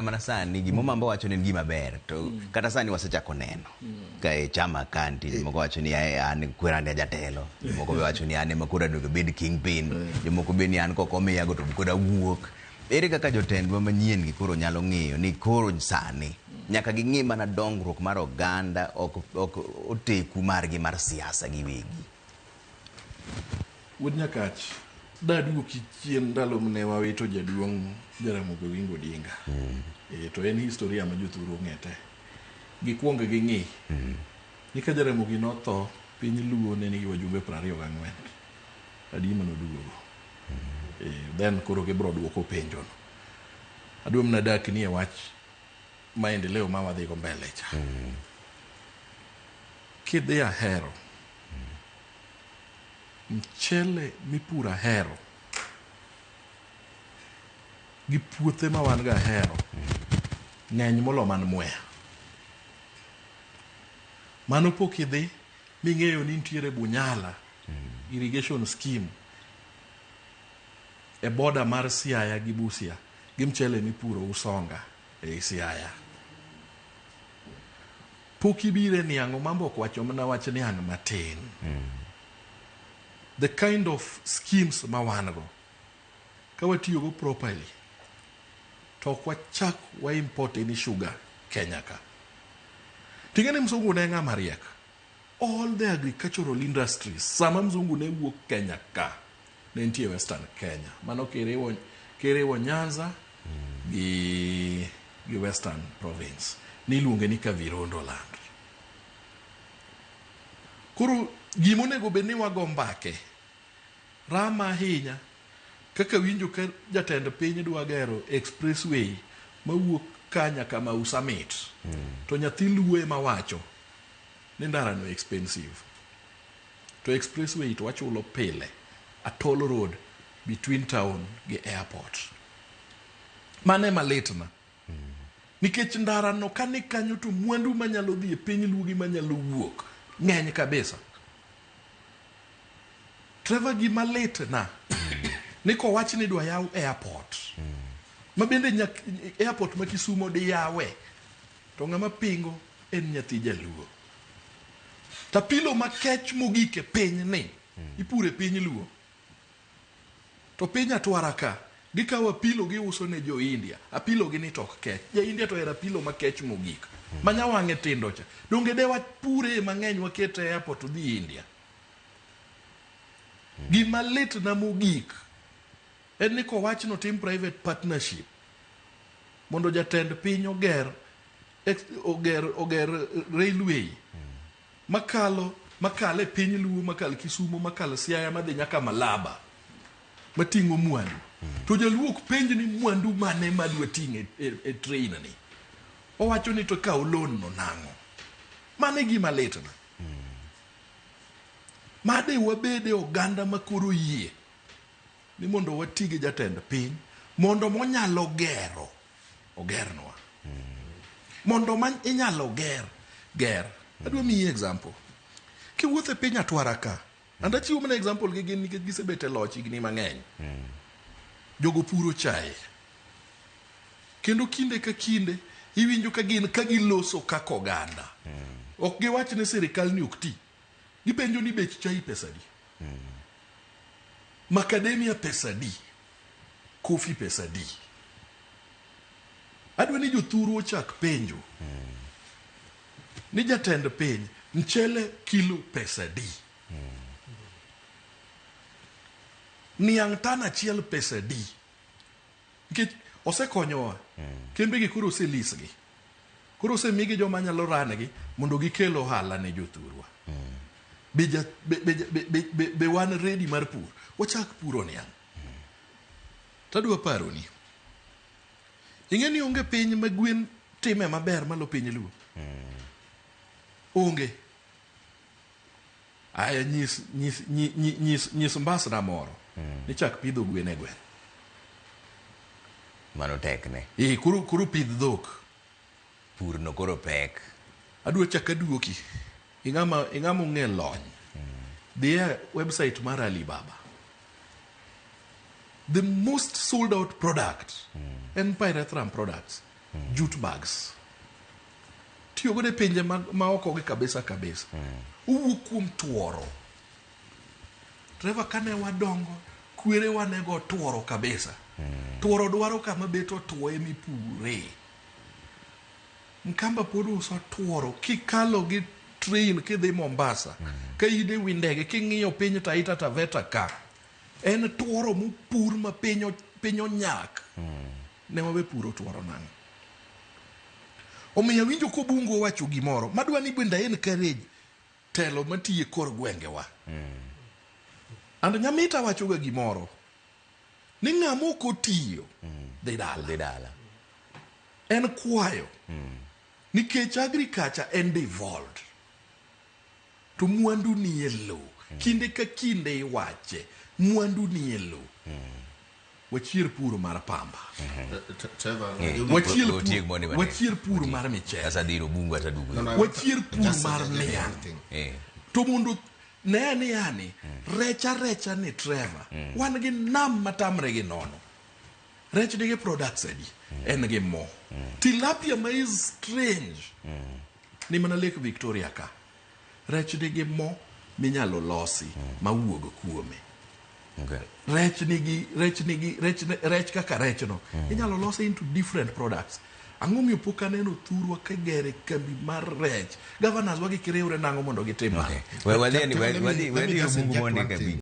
Mana sani gima Omamba wacho ni en gima ber to kata sani wasechako neno ka e chama ka nitie jomoko wacho ni "Ae, an kwera ne jatelo, jomoko be wacho ni an ema koro onego bed kingpin, jomoko be ni an kok omiyago to koro awuok. Ere kaka jotendwa manyien gi koro nyalo ng'iyo ni koro sani nyaka ging'i mana dongruok mar oganda ok oteku margi mar siasa giwegi? Wuod Nyakach, daduoki chien ndalo mane wawito jaduong' Jaramogi Oginga Odinga. To en historia ma jothuru ong'e te. Gikuong ging'i ni ka Jaramogi notho, piny Luo ne nigi wajumbe 24. Adi manoduogo? Then koro gibro duoko penjo no. Adwa mana dak ni e wach maendeleo ma wadhigo mbele cha. Kidhi Ahero, mchele mipuro Ahero gi puothe ma wan go Ahero ng'eny molo man Mwea. Mano pok idhi ming'eyo ni nitiere Bunyala irrigation scheme e border mar Siaya gi Busia gi mchele mipuro Usonga ei Siaya. Pok ibire niang' Omambo ok wacho mana wach niang' matin. The kind of schemes ma wan go ka watiyogo properly to ok wachak wa import any sugar Kenya ka. Ting'e ni msungu ne ng'ama riek. All the agricultural industries sama mzungu ne wuok Kenya ka ne nitie Western Kenya. Mano kiriwo Nyanza gi Western Province. Niluonge ni Kavirondo land. Koro gimonego bed ni wago mbake rama ahinya kaka winjo ka jatend piny dwa gero expressway mawuok ka nyaka Mau Summit. To nyathi Luo ema wacho ni ndara no expensive. To expressway to wachulo pile a toll road between town gi airport. Mano ema litna. Nikech ndara no ka ni kanyo to mwandu manyalo dhi e piny Luo gi manyalo wuok ng'eny kabisa. Trevor, gima litna ni kowach ni idwa yaw airport ma bende airport ma Kisumo diyawe to ng'ama pingo en nyathi jaluo. Tapilo makech mogik e piny ni ipuro e piny Luo. To piny Atwara ka gikawo apilo giuso ne jo India. Apilo gi ni to ok kech. Ja India to ohero apilo makech mogik. Ma nyawang'e tindo cha. Donge de wapure mang'eny waket e airport odhi India. Gima litna mogik en ni kowach ni otim private partnership mondo jatend piny oger railway makalo e piny Luo, makal Kisumo, makal Siaya madhi nyaka Malaba mating'o mwandu. To jaluo ok penj ni mwandu mane madwa ting'o e train ni. Owacho ni to kaw loan no nang'o. Mano e gima litna. Made wabede oganda makoro yie ni mondo wati gi jatend piny mondo monyalo gero ogernwa. Mondo ma inyalo ger ger. Adwa miyi example. Kiwuotho e piny Atwara ka, and achiwo mana example gi gin nikech gisebet e loch higni mang'eny. Jogo puro chae. Kendo kinde ka kinde iwinjo ka gin ka giloso kaka oganda. Ok giwach ni sirikal ni ok ti. Gipenjo ni bech chai pesa adi. Macadamia pesa adi. Coffee pesa adi. Adwa ni jothuru ochak penjo ni jatend piny mchele kilo pesa adi. Niang' tan achiel pesa adi. Nikech osekonyowa. Kembe gi koro oselis gi. Koro osemigi joma nyalo run gi mondo gikel ohala ne jothurwa. Be wan ready mar pur? Wachak puro niang'. Tadwa paroni. Ing'e ni onge piny ma gwen time maber malo piny Luo. Onge. Aya nyis mbasna moro ni chak pidho gwen e gweng'. Mano tekne. Koro pidh dhok. Pur no koro pek. Adwa chak aduoki. Ing'ama ong'e lony. Dhi e website mar Alibaba. The most sold out product en pyrethrum products. Jute bags. Tiyo godo e pinje maoko gi kabisa kabisa. Owuok kuom tuoro. Trevor kane wadongo, kwerewa ne go tuoro kabisa. Tuoro dwaro kama bet otuo emipure. Mkamba pod uso tuoro kikalo gi train kidhi Mombasa. Ka in e wi ndege king'iyo piny Taita Taveta ka. En tuoro mopur ma piny onyak. Ne wawe puro tuoro nang'o? Omiyo awinjo kobungo owacho gimoro madwa ni bende encourage telo matiyo e kor gwengewa. And Nyamita wachoga gimoro ni ng'ama ok otiyo dhi dala. Dhi dala. En kwayo. Nikech agriculture en devolved. To mwandu nie lowo. Kinde ka kinde iwache, mwandu nie lowo. Wachier pur mar pamba. Trevor, Wachier Otiek mondi pur, matin. wachier pur mar michele. Sasa dhiro bungu atadugo. No, no, Wachier pur just mar suggest niang'. one thing. To mondo ne ni yani, recha recha ni Trevor. Wan gi nam matamre gi nono. Rech nigi products adi? En gi mo. Tilapia ma is strange. Ni mana Lake Victoria ka. Rech nigi mo minyalo losi mawuog kuome. Okay. Rech nigi rech nigi rech rech kaka rech no. Inyalo lose into different products. Ang'o miyo pok aneno thurwa ka gere kambi mar rech? Governors wagi kiriwre nang'o mondo gitim mano? Okay. Well, Trevor, let me wadhi just bungu inject mondi one kabi. thing.